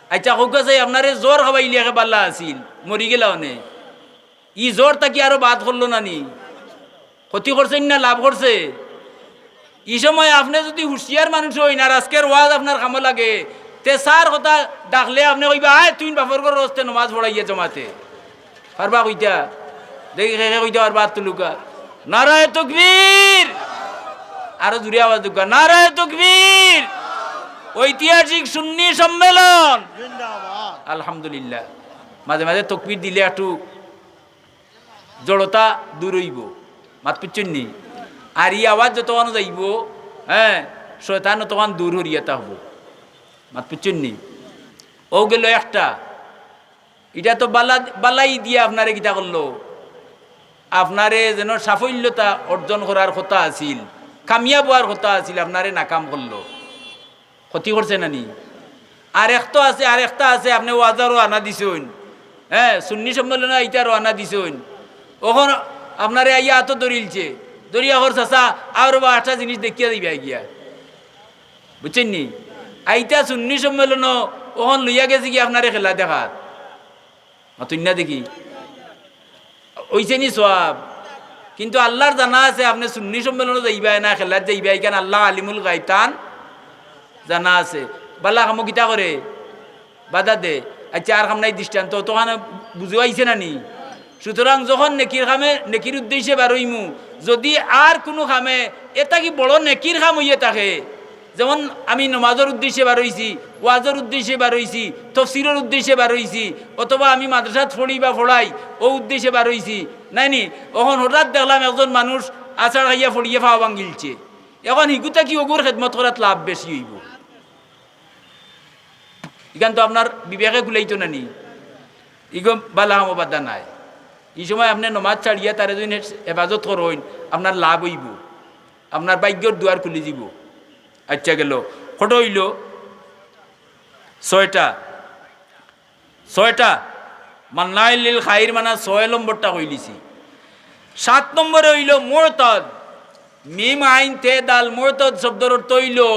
আইচ্ছা, কউক্কা চাই, আপনারে জোর খাবাইলে একে বালা আছিল, মরি গেলা অনে। ই জোর থাকি আরো বাদ করলো না নি? ক্ষতি করছে না লাভ করছে? ই সময় আপনে যুদি হুঁশিয়ার মানুষ অইন আর আজকের ওয়াজ আপনার কামো লাগে, তে চার কথা ডাকলে আপনে কইবা, "আয় তুইন বাপর ঘরর অস্তে নমাজ পড়াইয়া জমাতে।" পারবা কইতা? দেখি কে কে কইতা পারবা, আত তুলউক্কা। নারায়ে তকবীর! আরো জুরে আওয়াজ দেউক্কা, নারায়ে তকবীর! ঐতিহাসিক সুন্নি সম্মেলন! জিন্দাবাদ। আলহামদুলিল্লাহ। মাঝে মাঝে তকবীর দিলে একটু জড়তা দূর অইবো, মাত বুঝছইন নি? আর ই আওয়াজ যতখান যাইবো, হে, শয়তান অতখান দূর হরিয়া থাকবো, মাত বুঝছইন নি? অউ গেল একটা। ইটা তো বালা, বালাই দিয়া আপনারে কিতা করলো? আপনারে যেন সাফল্যতা অর্জন করার কথা আছিল, কামিয়াব অওয়ার কথা আছিল, আপনারে নাকাম করলো। ক্ষতি করছে না নি? আর এক তো আছে, আর একটা আছে, আপনে ওয়াজো রওয়ানা দিছইন, হে, সুন্নি সম্মেলনো আইতা রওয়ানা দিছইন, অখন আপনারে আইয়া আতো ধরিলছে, ধরিয়া কর, "চাচা, আও রে বা, একটা জিনিস দেখিয়া যাইবায় গিয়া।" বুঝছইন নি? আইতা সুন্নি সম্মেলনো, অখন লইয়া গেছে গি আপনারে খেলা দেখাত। মাতইন না দেখি। অইছে নি সওয়াব? কিন্তু আল্লার জানা আছে, আপনে সুন্নি সম্মেলনো যাইবায় না, খেলাত যাইবায়, ইখান আল্লা আলিমুল গায়ব, তান জানা আছে। বালা কামো কিতা করে? বাধা দে। আইচ্ছা, আর কাম নাই, দৃষ্টান্ত, অতখান বুঝো আইছে না নি? সুতরাং যখন নেকির কামে, নেকির উদ্দেশ্যে বার অইমু, যুদি আর কুনু কামে এর থাকি বড় নেকির কাম অইয়া থাকে, যেমন আমি নমাজর উদ্দেশ্যে বার অইছি, ওয়াজর উদ্দেশ্যে বার অইছি, তফসিরর উদ্দেশ্যে বার অইছি, অথবা আমি মাদ্রাসাত পড়ি বা পড়াই, অউ উদ্দেশ্যে বার অইছি, নায় নি? অখন হঠাৎ দেখলাম একজন মানুষ আছাড় খাইয়া পড়িয়া পাও ভাঙ্গিলছে, অখন হিগু থাকি অগুর খেদমত করাত লাভ বেশি অইবো। ইখান তো আপনার বিবেকে কুলাইতো না নি, ইগু বালা কামো বাধা নায়। ই সময় আপনে নমাজ ছাড়িয়া তারে যুদি হেফাজত করইন, আপনার লাভ অইবো, আপনার ভাগ্যর দুয়ার খুলি যিবো। আইচ্ছা গেল, কত অইলো? ছয়টা। ছয়টা। মান্নাইল লিল খাইর মানা ছয় নম্বরটা কইলিছি। সাত নম্বরে অইলো মুরতাদ। মিম আইন তে দাল, মুরতাদ শব্দর অর্থ অইলো,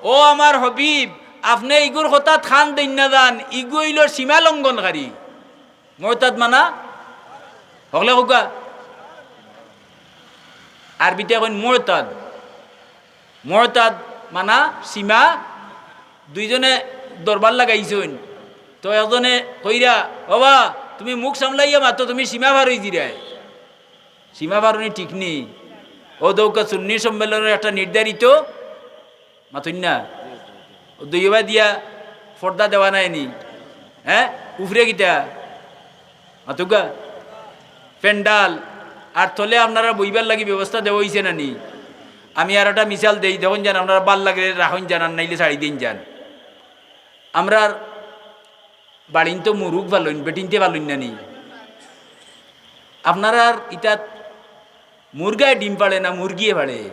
ও আমার হাবিব, আপনে ইগুর কথাত কান দেইন না যান, ইগু অইলো সীমা লঙ্ঘনকারী। মুরতাদ মানা, হকলে কউক্কা। আরবিতে কইন মুরতাদ। মুরতাদ মানা সীমা, দুইজনে দরবার লাগাইছইন। তো একজনে কইরা, "বাবা, তুমি মুখ সামলাইয়া মাতো, তুমি সীমা পার অইযিরায়।" সীমা পার অনি ঠিক নি। অউ দেউক্কা সুন্নি সম্মেলনর একটা নির্ধারিত, মাতইন না, অউ দুইওবায় দিয়া পর্দা দেওয়া নায় নি, হে? উপরে কিতা? মাতউক্কা। প্যান্ডাল, আর তলে আপনারার বইবার লাগি ব্যবস্থা দেওয়া অইছে না নি? আমি আর একটা মিসাল দেই, দেখইন যান, আপনারার ভালা লাগলে রাখইন যান, আর নাইলে ছাড়ি দেইন যান। আমরার বাড়িন তো মুরুগ ফালইন, বেটিন্তে ফালইন না নি? আপনারার ইতাত মুরগায় ডিম পাড়ে না মুরগিয়ে পাড়ে?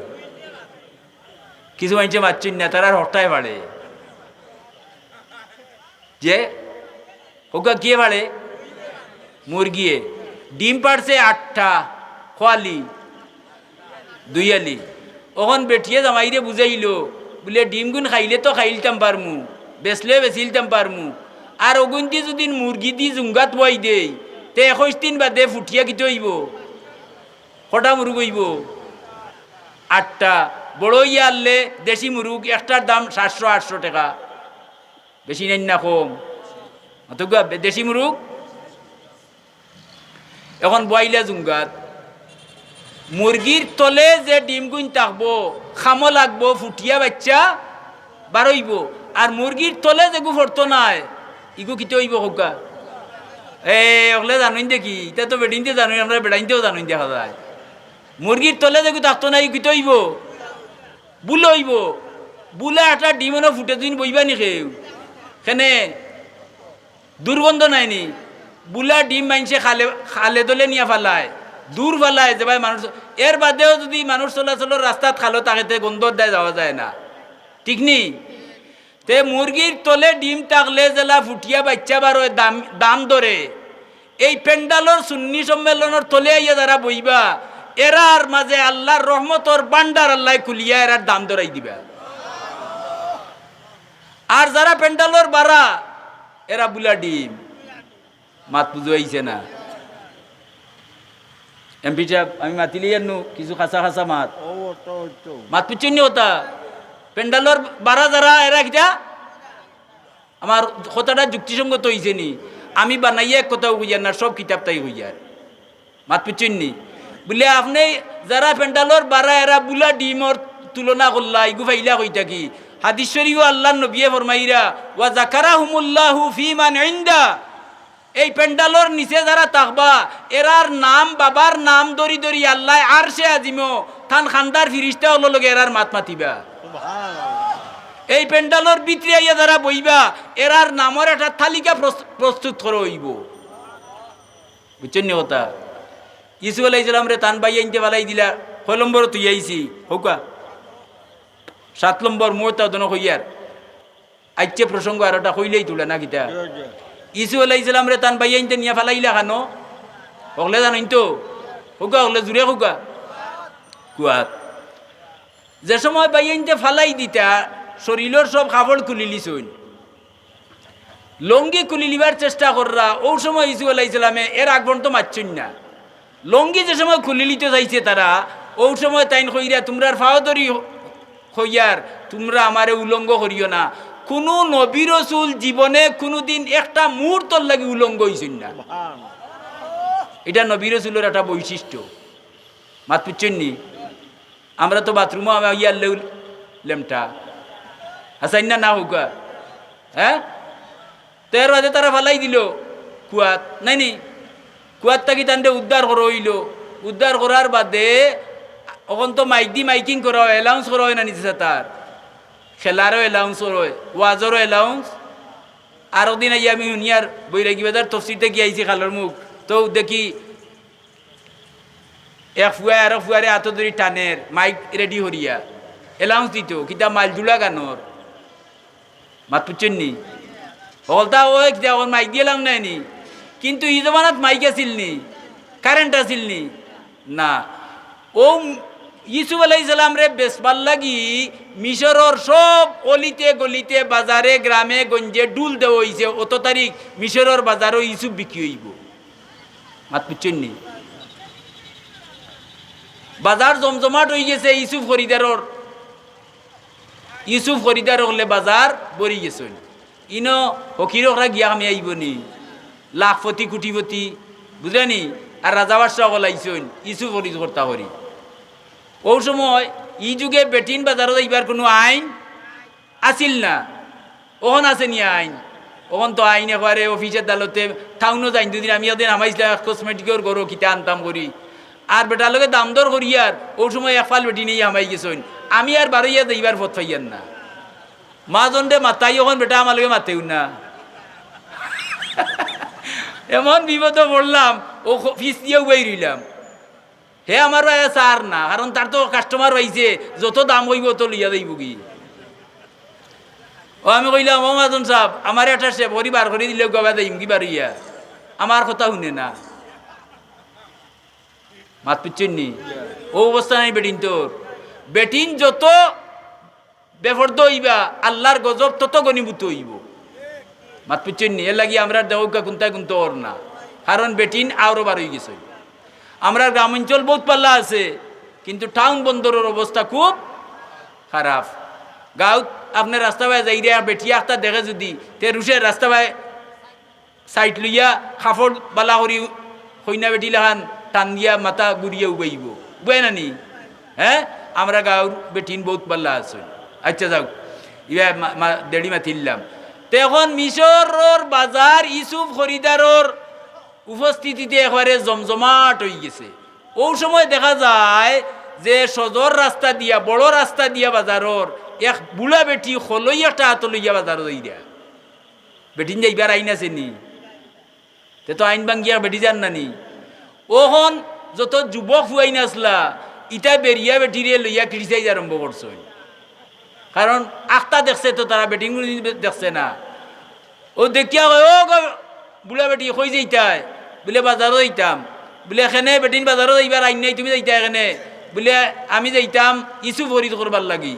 কিছু মানষে মাতছইন না, তারার হকটায় পাড়ে। যে হউক্কা কিয়ে পাড়ে? মুরগিয়ে। ডিম পাড়ছে আটটা, কয় আলি? দুই আলি। অখন বেটিয়ে জামাইরে বুঝাইলো, বুলে, "ডিমগুন খাইলে তো খাইলতাম পারমু, বেচলে বেচিলতাম পারমু। আর অগুইন্তে যুদি মুরগিদি জুঙ্গাত বওয়াই দেই, তে একুইশ দিন বাদে ফুটিয়া কিতা অইবো? কটা মুরুগ অইবো?" আটটা। বড় অইয়া আরলে দেশি মুরুগ একটার দাম সাতশো আটশো টেকা। বেশি নাইন না কম? অতগুয়া বে-, দেশি মুরুগ। অখন বওয়াইলা জুঙ্গাত। মুরগির তলে যে ডিমগুইন থাকবো, খামো লাগবো, ফুটিয়া বাইচ্চা বারইবো। আর মুরগির তলে যেগু পড়তো নায়, ইগু কিতা অইবো কউক্কা? এ, অকলে জানইন দেখি, ইতা তো বেটিন্তে জানইন, আমরা বেটাইন্তেও জানইন দেখা যায়। মুরগির তলে যেগু থাকতো নায়, ইগু কিতা অইবো? বুলা অইবো। বুলা একটা ডিম অনো ফুটে যুদি বইবা নি কেউ? কেনে? দুর্গন্ধ নায় নি? বুলা ডিম মানষে খালে, খালে দলে নিয়া ফালায়, দূর ফালায়, যেবায় মানুষ, এর বাদেও যুদি মানুষ চলাচলর রাস্তাত খালো থাকে, তে গন্ধর দায় যাওয়া যায় না, ঠিক নি? তে মুরগির তলে ডিম থাকলে যেলা ফুটিয়া বাইচ্চা বারয়, দাম, দাম ধরে। এই প্যান্ডেলর সুন্নি সম্মেলনর তলে আইয়া যারা বইবা, এরার মাঝে আল্লার রহমতর ভান্ডার আল্লায় খুলিয়া এরার দাম ধরাই দিবা। আর যারা প্যান্ডেলর বারা, এরা বুলা ডিম। মাত বুঝাইছে না? এমপি সাব, আমি মাতিলে ইয়ার নু কিছু খাসা খাসা মাত। ও, অত, অত। মাত বুঝছইন নি কথা? প্যান্ডেলর বারা যারা, এরা কিতা? আমার কথাটা যুক্তিসঙ্গত অইছে নি? আমি বানাইয়া এক কথাও কইয়ার না, সব কিতাব তাই কইয়ার। মাত বুঝছইন নি? বুলে, আপনে যারা প্যান্ডেলর বারা, এরা বুলা ডিমর তুলনা করলা, ইগু ফাইলা কই থাকি? হাদিস শরীফো আল্লার নবিয়ে ফরমাইরা, "ওয়া যাকারাহুমুল্লাহু ফীমান ইনদা।" এই প্যান্ডেলর নিচে যারা থাকবা, এরার নাম, বাবার নাম ধরি ধরি আল্লায় আরশে আজিমো তান খান্দার ফিরিস্তা অকলর লগে এরার মাত মাতিবা। সুবহানাল্লাহ। এই প্যান্ডেলর ভিতরে আইয়া যারা বইবা, এরার নামর একটা তালিকা প্রস-, প্রস্তুত করা অইবো। বুঝছইন নি কথা? ইউসুফ আলাইহিস সালামরে তান ভাইয়াইন্তে ফালাই দিলা, কয় নম্বরো থুইয়া আইছি, কউক্কা? সাত নম্বর, মুই তো অদনো কইয়ার। আইচ্ছে প্রসঙ্গ আর ওটা কইলেই তুলে না কিতা? ইউসুফ আলাইহিস সালামরে তান ভাইয়াইন্তে নিয়া ফালাইলা খানো? অকলে জানইন তো? কউক্কা, অকলে জুরে কউক্কা। কুয়াত। যে সময় ভাইয়াইন্তে ফালাই দিতা, শরীলর সব কাপড় খুলিলিছইন। লুঙ্গি খুলিলিবার চেষ্টা কররা, অউ সময় ইউসুফ আলাইহিস সালামে এর আগ পর্যন্ত মাতছইন না। লুঙ্গি যে সময় খুলিলিতো চাইছে তারা, অউ সময় তাইন কইরা, "তুমরার পাও ধরি কইয়ার, তুমরা আমারে উলঙ্গ করিও না।" কুনু নবী রসুল জীবনে কুনুদিন একটা মুহূর্তর লাগি উলঙ্গ অইছইন না। ইটা নবী রসুলর একটা বৈশিষ্ট্য। মাত বুঝছইন নি? আমরা তো বাথরুমো আমি ইয়ার লেউ লেমটা। হাছাইন না, না কউক্কা? হ্যাঁ? তে এর বাদে তারা ফালাই দিলো কুয়াত, নায় নি? কুয়াত থাকি তানরে উদ্ধার করা অইলো। উদ্ধার করার বাদে অখন তো মাইক দি মাইকিং করা অয়, announce করা অয় না নি যে তার? খেলারও announce করা অয়, ওয়াজরও announce। আরক দিন আইয়া আমি হুনিয়ার বৈরাগী বাজার তফসির থাকি আইছি খালর মুখ, তো দেখি এক ফুয়ায় আরক ফুয়ারে আতো ধরি টানের, মাইক ready করিয়া announce দিতো, কিতা মাইলজুড়া গানর। মাত বুঝছইন নি? হকলতা অয় কিতা, অখন মাইক দিয়া লাম নায় নি? কিন্তু ই জমানাত মাইক আছিল নি? কারেন্ট আছিল নি? না। অউ ইউসুফ আলাইহিস সালামরে বেচবার লাগি মিশরর সব অলিতে গলিতে, বাজারে, গ্রামে, গঞ্জে ঢুল দেওয়া অইছে, অত তারিখ মিশরর বাজারো ইউসুফ বিক্রি অইবো। মাত বুঝছইন নি? বাজার জমজমাট অইগেছে ইউসুফ খরিদারর। ইউসুফ খরিদার অকলে বাজার ভরি গেছইন। ইনো ফকির অকরা গিয়া কামে আইবো নি? লাখপতি, কুটিপতি, বুঝরা নি? আর রাজা বাদশা অকল আইছইন, ইউসুফ খরিদ করতা করি। অউ সময়, ই যুগে বেটিন বাজারো যাইবার কুনু আইন আছিল না। অখন আছে নি আইন? অখন তো আইন একবারে অফিস আদালতে টাউনো যাইন। দুদিন আমি একদিন হামাইছিলাম এক কসমেটিকর ঘরো, কিতা আনতাম করি। আর বেটার লগে দাম দর করিয়ার, অউ সময় এক ফাল বেটিন আইয়া হামাই গেছইন। আমি আর বারইয়া যাইবার পথ পাইয়ার না। মাজনরে মাতাই অখন বেটা আমার লগে মাতেউ না। এমন বিপদো পড়লাম, অউ খ-, ফিছ দিয়া উবাই রইলাম। হে আমার বায় চার না, কারণ তার তো কাস্টমার পাইছে, যত দাম অইবো অত লইয়া যাইবোগি। অউ আমি কইলাম, "ও মাজন সাব, আমারে একটা সেভ করি বার করি দিলে গবা যাইমুগি বারইয়া, আমার কথা হুনে না।" মাত বুজছইন নি? অউ অবস্থা নায় বেটিন্তর। বেটিন যত বেপর্দা অইবা, আল্লার গজব তত ঘনীভূত অইবো। মাত বুজছইন নি? এরলাগি আমরার দেখউক্কা কুন্তা কুন্তা অর না, কারণ বেটিন আওরো বার অইগেছে। আমরার গ্রামাঞ্চল বউত ভালা আছে, কিন্তু টাউন বন্দরর অবস্থা খুব খারাপ। গাউত আপনে রাস্তা বায় যাইরা বেটি আখতা দেখে যুদি, তে রুশে রাস্তা বায় সাইড লইয়া কাপড় বালা করি কইনা বেটি লাখান টান দিয়া মাথা ঘুরিয়া উবাইবো, উবায় না নি? হে, আমরার গাউর বেটিন বউত ভালা আছে। আইচ্ছা, যাউক, ইবা মা-, মা-, দেড়ি মাতিলাম। তে অখন মিশরর বাজার ইউসুফ খরিদারর উপস্থিতিতে একবারে জমজমাট অইগেছে। অউ সময় দেখা যায় যে সজর রাস্তা দিয়া, বড় রাস্তা দিয়া বাজারর এক বুড়া বেটি খলই একটা আতো লইয়া বাজারো যাইরা। বেটিন যাইবার আইন আছে নি? তে তো আইন ভাঙ্গিয়া বেটি যার না নি? অখন যত যুবক পুয়াইন আছলা, ইতা বেড়িয়া বেটিরে লইয়া criticize আরম্ভ করছইন। কারণ আখতা দেখছে তো তারা, বেটিন কুনুদিন দেখছে না। অউ দেখিয়া কয়, "ও গো, বুড়া বেটি, কই যাইতায়?" বুলে, "বাজারো যাইতাম।" বুলে, "কেনে বেটিন বাজারো যাইবার আইন নাই, তুমি যাইতায় কেনে?" বুলে, "আমি যাইতাম ইউসুফ খরিদ করবার লাগি।"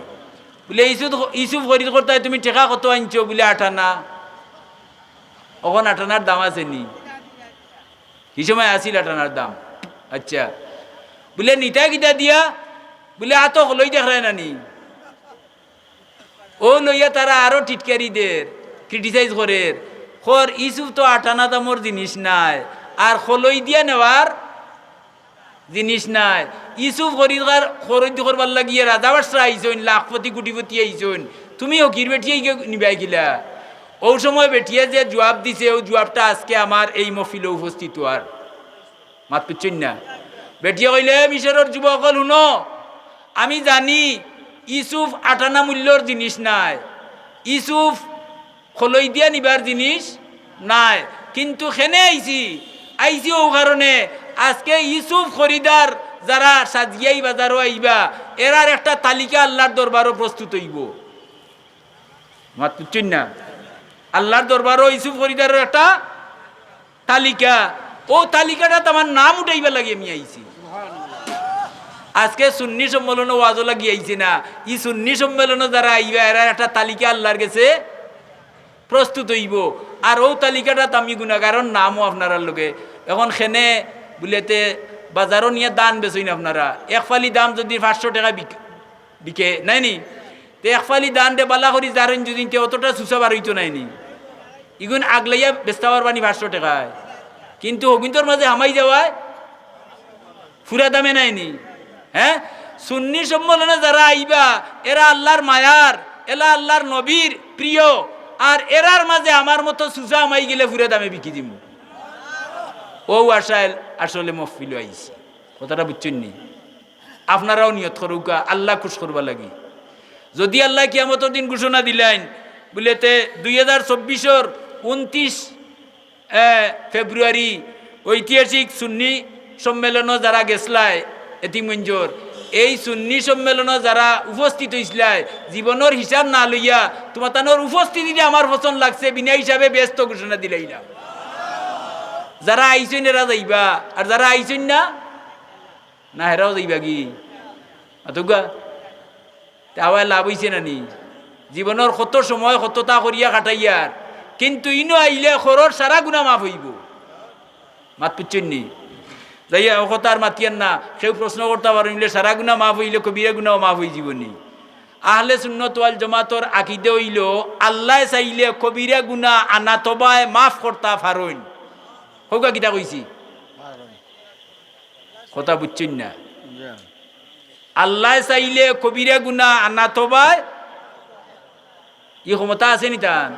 বুলে, "ইউসুফ, ইউসুফ খরিদ করতায় তুমি টেকা কত আনছো?" বুলে, "আট আনা।" অখন আট আনার দাম আছে নি? হি সময় আছিল আট আনার দাম। আইচ্ছা, বুলে, "নিতায় কিতা দিয়া?" বুলে, "আতো খলই দেখরায় না নি?" অউ লইয়া তারা আরো টিটকারি দের, criticize করের, কর, "ইউসুফ তো আট আনা দামর জিনিস নায়, আর খলই দিয়া নেওয়ার জিনিস নায়।" ইউসুফ খরিদগার খরিদ করবার লাগিয়া রাজা বাদশা আইছইন, লাখপতি কুটিপতি আইছইন, তুমি ফকির বেটিয়ে ইগে নিবায় কিলা? অউ সময় বেটিয়ে যে জুয়াব দিছে, অউ জুয়াবটা আজকে আমার এই মহফিলো উপস্থিত অওয়ার। মাত বুজছইন না? বেটিয়ে কইলে, "এ মিশরর যুবক অকল হুনো, আমি জানি ইউসুফ আট আনা মূল্যর জিনিস নায়, ইউসুফ খলই দিয়া নিবার জিনিস নায়, কিন্তু কেনে আইছি, আইছি অউ কারণে আজকে ইউসুফ খরিদার যারা সাজিয়াই বাজারো আইবা, এরার একটা তালিকা আল্লার দরবারো প্রস্তুত অইবো।" মাত বুজছইন না? আল্লার দরবারো ইউসুফ খরিদারর একটা তালিকা, অউ তালিকাটাত আমার নাম উঠাইবার লাগি আমি আইছি। আজকে সুন্নি সম্মেলনো ওয়াজো লাগি আইছি না, ই সুন্নি সম্মেলনো যারা আইবা, এরার একটা তালিকা আল্লার গেছে প্রস্তুত অইবো। আর অউ তালিকাটাত আমি গুনাগারর নামও আপনারার লগে। অখন কেনে বুলে তে বাজারো নিয়া ধান বেচইন আপনারা, এক ফালি ধান যুদি পাঁচশো টেকা বিক-, বিকে, নায় নি? তে এক ফালি ধানরে বালা করি জারইন যুদি, তে অতটা চুচা বার অইতো নায় নি? ইগুন আগলাইয়া বেচতা পারবা নি পাঁচশো টেকায়? কিন্তু হগুইন্তর মাজে হামাই যাওয়ায় ফুরা দামে নায় নি? হে, সুন্নি সম্মেলনো যারা আইবা, এরা আল্লার মায়ার, এরা আল্লার নবীর প্রিয়, আর এরার মাজে আমার মতো চুচা হামাই গেলে ফুরা দামে বিকি দিমু। অউ আশায় আসলে মহফিলো আইছি। কথাটা বুজছইন নি? আপনারাও নিয়ত করউক্কা আল্লা খুশ করবার লাগি। যুদি আল্লায় কিয়ামতর দিন ঘোষণা দিলাইন, বুলে তে দুই হাজার চব্বিশর ঊনত্রিশ, এ, ফেব্রুয়ারি ঐতিহাসিক সুন্নি সম্মেলনো যারা গেছলায় এতিমগঞ্জর, এই সুন্নি সম্মেলনো যারা উপস্থিত অইছলায়, জীবনর হিসাব না লইয়া তুমাতানর উপস্থিতিটা আমার পছন্দ লাগছে, বিনা হিসাবে বেহেস্ত ঘোষণা দিলাইলাম। যারা আইছইন এরা যাইবা, আর যারা আইছইন না, না, হেরাও যাইবাগি? মাতউক্কা? তে আওয়ায় লাভ অইছে না নি? জীবনর কত সময় কততা করিয়া কাটাইয়ার, কিন্তু ইনো আইলে খরর সারা গুনা মাফ অইবো। মাত বুজছইন নি? যাইয়া অউ কথা আর মাতিয়ার না, কেউ প্রশ্ন করতা পারইন বুলে সারা গুনা মাফ অইলে কবিরা গুনাও মাফ অইযিবো নি? আহলে সুন্নত ওয়াল জামাতর আকিদা অইলো আল্লায় চাইলে কবিরা গুনা আনা তবায় মাফ করতা পারইন। কউক্কা কিতা কইছি? কথা বুজছইন না? আল্লায় চাইলে কবিরা গুনা আনা তবায় ই ক্ষমতা আছে নি তান?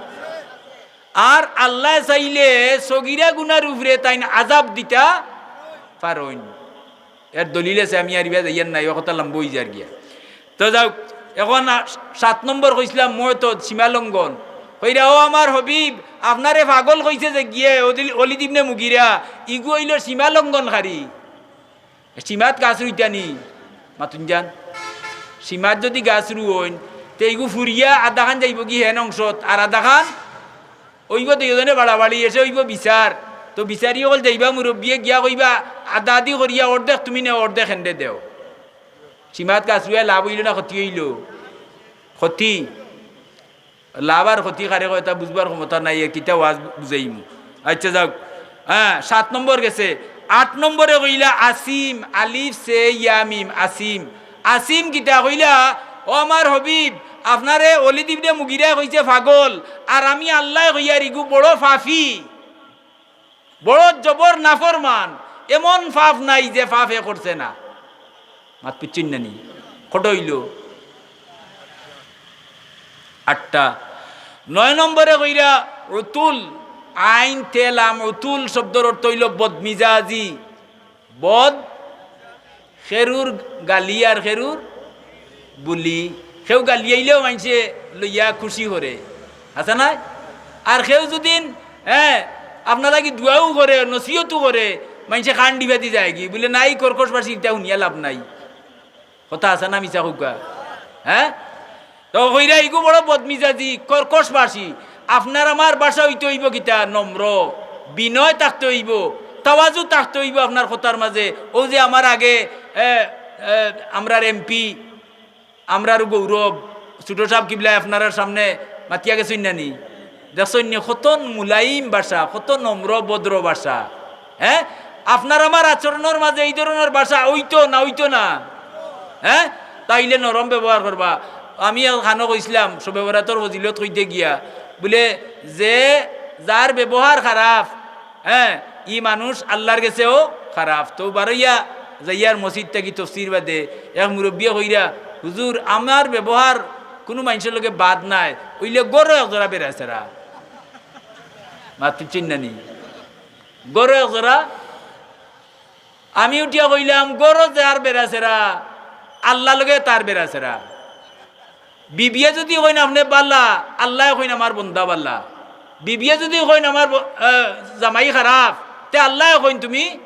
আর আল্লায় চাইলে সগিরা গুনার উপরে তাইন আযাব দিতা পারইন। এর দলিল আছে, আমি আর ইবা যাইয়ার না, ই কথা লম্বা অইযার গিয়া। তো যাউক, এখন আ-, সাত নম্বর কইছলাম মুতাআদ্দি, সীমালঙ্ঘন। কইরা, "ও আমার হাবিব, আপনারে পাগল কইছে যেগিয়ে, অলি-, অলিদ ইবনে মুগিরা, ইগু অইলো সীমালঙ্ঘনকারী।" সীমাত গাছ রুইতা নি, মাতুন যান। সীমাত যুদি গাছ রুইন, তে ইগু ফুরিয়া আধাখান যাইবোগি হেন অংশত, আর আধাখান অইবো দুইওজনে বাড়াবাড়ি, এষে অইবো বিচার। তো বিচারি অকল যাইবা, মুরব্বিয়ে গিয়া কইবা, "আধাআধি করিয়া অর্ধেক তুমি নেও, অর্ধেক হেনরে দেও।" সীমাত গাছ রুইয়া লাভ অইলো না ক্ষতি অইলো? ক্ষতি। লাভ আর ক্ষতি কারে কয়, তা বুঝবার ক্ষমতা নাই, এর কিতা ওয়াজ বুঝাইমু। আচ্ছা, যাউক। হ্যাঁ, সাত নম্বর গেছে। আট নম্বরে কইলা আসিম, আলিফ সে ইয়া মিম, আসিম। আসিম কিতা কইলা, "ও আমার হাবিব, আপনারে অলিদ ইবনে মুগিরায় কইছে পাগল, আর আমি আল্লায় কইয়ার ইগু বড় পাপী।" বড় জবর নাফরমান, এমন পাপ নাই যে পাপ হে করছে না। মাত বুঝছইন না নি? কত অইলো? আটটা। নয় নম্বরে কইরা উতুল, আইন তে লাম, উতুল শব্দর অর্থ অইলো বদমিজাজি। বদ, খেরুর গালি আর খেরুর বুলি। কেউ গালিয়াইলেও মাইনষে লইয়া খুশি করে, আছে না? আর কেউ যুদি, হ্যাঁ, আপনার লাগি দোয়াও করে, নসিহতও করে, মাইনষে কান ডিবাদি যায়গি, বুলে, "নাই, কর্কশ ভাষী, ইতা হুনিয়া লাভ নাই।" কথা আছে না মিছা কউক্কা? হ্যাঁ? তো কইরা ইগু বড় বদমিজাজি, কর্কশ ভাষী। আপনার আমার ভাষা অইতে অইবো কিতা? নম্র, বিনয় থাকতে অইবো, তাওয়াজু থাকতে অইবো আপনার কথার মাঝে। অউ যে আমার আগে, এ, এ, আমরার এমপি, আমরার গৌরব, ছোট সাব কিবলায় আপনারার সামনে মাতিয়া গেছইন না নি? দেখছইন নি কত মুলাইম ভাষা, কত নম্র ভদ্র ভাষা। হ্যাঁ, আপনার আমার আচরণর মাঝে এই ধরনর ভাষা অইতো না, অইতো না? হ্যাঁ, তাইলে নরম ব্যবহার করবা। আমি এক খানো কইছলাম, শবে বরাতর ফজিলত কইতে গিয়া, বুলে, যে যার ব্যবহার খারাপ, হ্যাঁ, ই মানুষ আল্লার গেছেও খারাপ। তো বারইয়া যাইয়ার মসজিদ থাকি তফসির বাদে এক মুরব্বিয়ে কইরা, "হুজুর, আমার ব্যবহার কুনু মাইনষর লগে বাদ নায়, অইলে গরো এক জোড়া বেড়াছেরা।" মাত বুঝছইন না নি? গরো এক জোড়া। আমি উঠিয়া কইলাম, "গরো যার বেড়াছেরা, আল্লার লগে তার বেড়াছেরা।" বিবিয়ে যুদি কইন, "আপনে বালা", আল্লায় কইন, "আমার বন্দা বালা।" বিবিয়ে যুদি কইন, "আমার ব-, আহ, জামাই খারাপ", তে আল্লায় কইন, "তুমি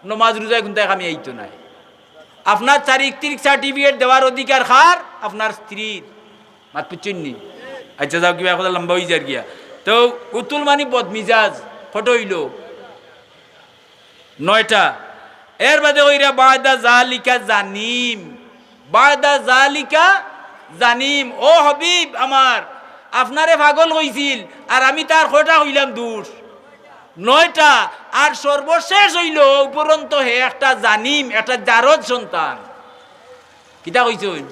নমাজ রোজায় কুনটায় কামে আইতো নায়।" আপনার চারিত্রিক certificate দেওয়ার অধিকার কার? আপনার স্ত্রীর। মাত বুঝছইন নি? আচ্ছা, যাউক, কিবা কথা লম্বা অইযার গিয়া। তো উতুল মানি বদমিজাজ, কত অইলো? নয়টা। এর বাদে কইরা বাদা জালিকা জানিম, বাদা জালিকা জানিম। ও হাবিব আমার, আপনারে পাগল কইছিল, আর আমি তার কয়টা কইলাম দোষ? নয়টা। আর সর্বশেষ অইলো উপরন্ত হে একটা জানিম, একটা জারজ সন্তান। কিতা কইছইন?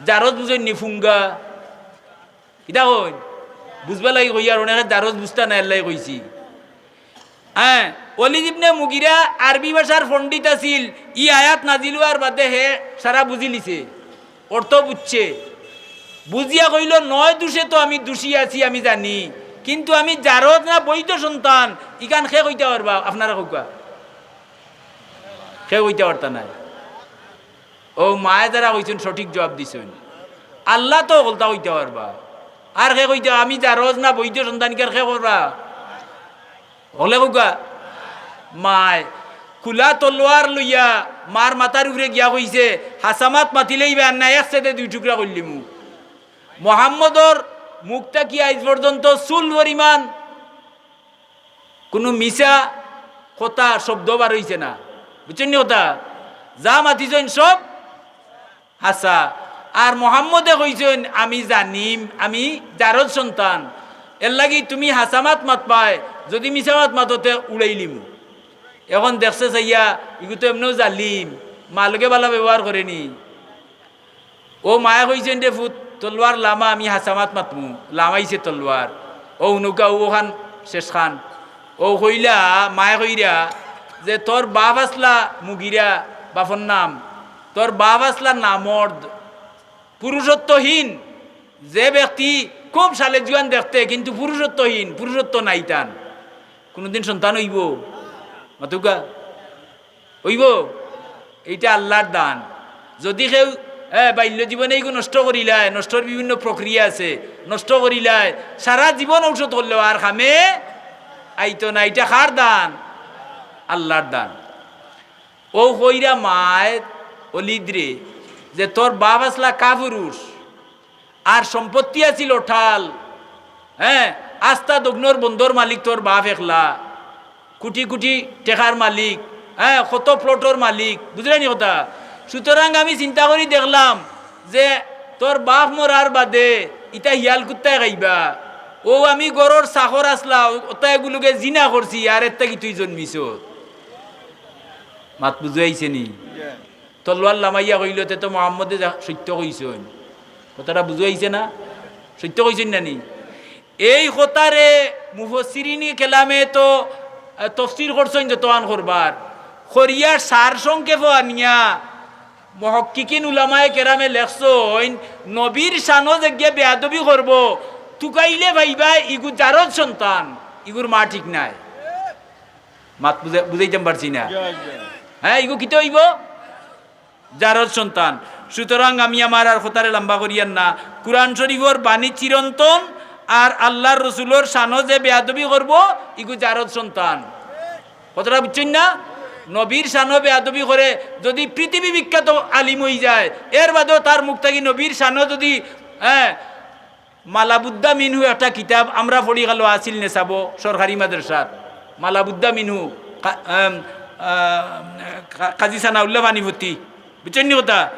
জারজ বুঝইন নি? ফুঙ্গা। কিতা কইন? বুঝবার লাগি কইয়ার, অনেকে জারজ বুঝতা নায়, এরলাগি কইছি। হ্যাঁ, ওলিদ ইবনে মুগিরা আরবি ভাষার পণ্ডিত আছিল, ই আয়াত নাজিল অওয়ার বাদে হে সারা বুঝিলিছে, অর্থ বুঝছে। বুঝিয়া কইলো, "নয় দোষে তো আমি দোষী আছি, আমি জানি, কিন্তু আমি জারজ না বৈধ সন্তান, ইখান কে কইতা পারবা?" আপনারা কউক্কা, কে কইতা পারতা নায়। অউ মায়ে যারা কইছইন সঠিক জুয়াব দিছইন। আল্লা তো হকলতা কইতা পারবা। আর কে কইতা, আমি জারজ না বৈধ সন্তান, ইখান কে করবা? হকলে কউক্কা। মায় খুলা তলোয়ার লইয়া মার মাথার উপরে গিয়া কইছে, "হাছা মাত মাতিলেই বা না, এক ছেদে দুই টুকরা করিলিমু।" মোহাম্মদর মুখ থাকি আইজ পর্যন্ত চুল পরিমাণ কুনু মিছা কথা শব্দ বার অইছে না। বুঝছইন নি কথা? যা মাতিছইন সব হাছা। আর মোহাম্মদে কইছইন, "আমি জানিম, আমি জারজ সন্তান, এরলাগি তুমি হাছা মাত মাতবায়, যুদি মিছা মাত মাতো তে উড়াইলিমু।" এখন দেখছে চাইয়া, ইগু তো এমনেও জালিম, মার লগে বালা ব্যবহার করেনি। অউ মায়ে কইছইন, "রে ফুত, তলোয়ার লামা, আমি হাছা মাত মাতমু।" লামাইছে তলোয়ার। অউ নৌকা, অউ অখান শেষ খান। অউ কইলা, মায়ে কইরা যে, "তোর বাপ আছলা মুগিরা, বাপর নাম, তোর বাপ আছলা নামর্দ, পুরুষত্বহীন, যে ব্যক্তি খুব সালে জুয়ান দেখতে, কিন্তু পুরুষত্বহীন, পুরুষত্ব নাই তান, কুনুদিন সন্তান অইবো?" মাতউক্কা। অইবো? ইটা আল্লার দান। যুদি কেউ এ, বাল্য জীবনে ইগু নষ্ট করিলায়, নষ্টর বিভিন্ন প্রক্রিয়া আছে, নষ্ট করিলায়, সারা জীবন ঔষধ করলেও আর কামে আইতো না। ইটা কার দান? আল্লার দান। অউ কইরা মায় অলিদরে যে, "তোর বাপ আছলা কাপুরুষ, আর সম্পত্তি আছিল অঠাল, হ্যাঁ, আস্তা দগ্নর বন্দর মালিক তোর বাপ একলা, কুটি কুটি টেকার মালিক, হ্যাঁ, কত প্লটর মালিক, বুঝরায়নি কথা?" সুতরাং আমি চিন্তা করি দেখলাম যে তোর বাপ মরার বাদে ইতা হিয়াল কুত্তায় খাইবা। অউ আমি ঘরর চাকর আছলা, অতা এগুলোকে জিনা করছি, আর এর থাকি তুই জন্মিছস। মাত বুঝাইছে নি? তলোয়ার লামাইয়া কইল, "তে তো মোহাম্মদে যা-, সত্য কইছইন।" কথাটা বুঝাইছে না? সত্য কইছইন না নি? এই কথারে মুফাসসিরিনে কেরামে তো, আহ, তফসির করছইন যতখান করবার। করিয়া সার সংক্ষেপ আনিয়া মুহাক্কিকিন উলামায়ে কেরামে লেখছইন, নবীর শানো যেগিয়ে বেয়াদবি করবো, তুকাইলে পাইবা ইগু জারদ সন্তান, ইগুর মা ঠিক নাই। মাত বুঝে-, বুঝাইতাম পারছি না? হ্যাঁ, ইগু কিতা অইবো? জারদ সন্তান। সুতরাং আমি আমার আর কথারে লম্বা করিয়ার না। কুরআন শরীফর বাণী চিরন্তন আর আল্লার রসুলর শানো যে বেয়াদবি করবো, ইগু জারদ সন্তান। কথাটা বুঝছইন না? নবীর শানো বেয়াদবি করে যদি পৃথিবী বিখ্যাত আলিম অইযায়, এর বাদেও তার মুখ থাকি নবীর শানো যদি, হ্যাঁ, মালাবুদ্দা মিনহু একটা কিতাব আমরা পড়ি গেল আছিল নেশাবো সরকারি মাদ্রাসাত। মালাবুদ্দা মিনহু কা-, আম, আ, কা-, কাজী সানাউল্লাহ পানিপতি, বুঝছইন নি কথা?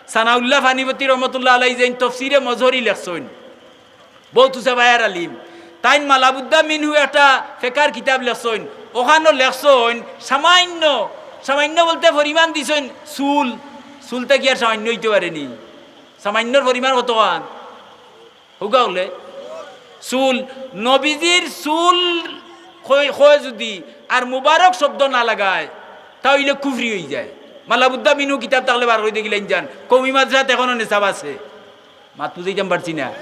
সানাউল্লাহ পানিপতি রহমতুল্লাহ আলাই যেইন তফসিরে মজহরি লেখছইন, বউত উঁচা বায়ার আলিম। তাইন মালাবুদ্দা মিনহু একটা ফেকার কিতাব লেখছইন, অখানো লেখছইন সামান্য, সামান্য বলতে পরিমাণ দিছইন চুল, চুল থাকি আর সামান্য অইতে পারেনি। সামান্যর পরিমাণ কতখান? হুগা অইলে চুল, নবীজির চুল কয়, কয় যদি আর মুবারক শব্দ না লাগায়, তা অইলে কুফরি অইযায়। মালাবুদ্দা মিনহু কিতাব থাকলে বার করি দেখিলাইন যান, কওমি মাদ্রাসাত এখনো নেশাব আছে। মাত বুঝাইতাম পারছি না?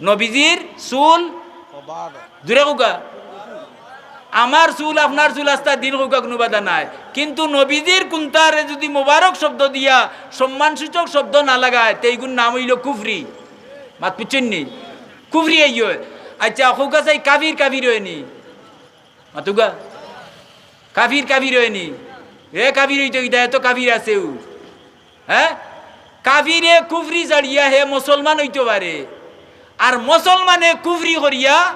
নবীজির চুল, জুরে কউক্কা, আমার চুল, আপনার চুল আস্তা দিন কউক্কা, কুনু বাধা নাই, কিন্তু নবীজির কুন্তারে যদি মোবারক শব্দ দিয়া সম্মানসূচক শব্দ না লাগায়, তে ইগুর নাম অইলো কুফরি। মাত বুঝছইন নি? কুফরি অইয়। আচ্ছা, কউক্কা চাই কাফির, কাফির অয়নি? মাতুক্কা। কাফির, কাফির অয়নি? এ কাফির অইতো কিতা, এত কাফির আছেউ। হ্যাঁ? কাফিরে কুফরি ছাড়িয়া হে মুসলমান অইতো পারে, আর মুসলমানে কুফরি করিয়া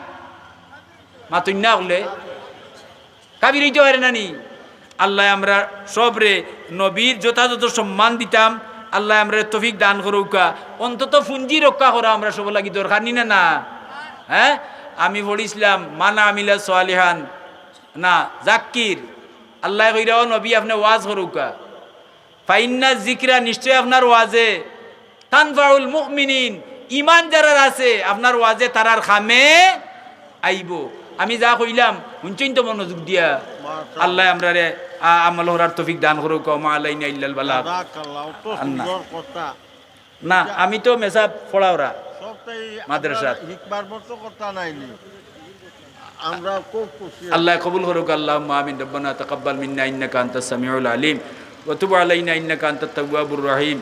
মাতইন না অইলে কাফির অইতো পারে না নি? আল্লায় আমরা সবরে নবীর যথাযথ সম্মান দিতাম, আল্লায় আমরারে তৌফিক দান করউক্কা। অন্তত পুঞ্জি রক্ষা করা আমরা সবর লাগি দরকার নি না, না? হ্যাঁ, আমি পড়ছিলাম, মান আমিলা সালিহান, না, জাক্কির, আল্লায় কইরা, "ও নবী, আপনে ওয়াজ করউক্কা।" ফাইন্না যিকরা, নিশ্চয় আপনার ওয়াজে, তানফাউল মুমিনিন, ইমান যারার আছে, আপনার ওয়াজে তারার কামে আইবো। আমি যা কইলাম, হুনছইন তো মনোযোগ দিয়া? মাশাআল্লাহ। আল্লায় আমরারে, আ, আমল করার তৌফিক দান করউক্কা। ওয়া মা আলাইনা ইল্লাল বালাগ। জাযাকাল্লাহ, অত আন্না। সুন্দর কথা। না, আমি তো মেসাব পড়াওরা। সবটাই মাদ্রাসাত। আপনার হিকমার মতো কথা নাইনি। আমরা খুব খুশি। আল্লায় কবুল করউক্কা, আল্লাহুম্মা আমিন। রব্বানা তাকাব্বাল মিন্না ইন্নাকা আনতাস সামিউল আলিম, ওয়া তুব আলাইনা ইন্নাকা আনতাত তাওয়াবুর রহিম,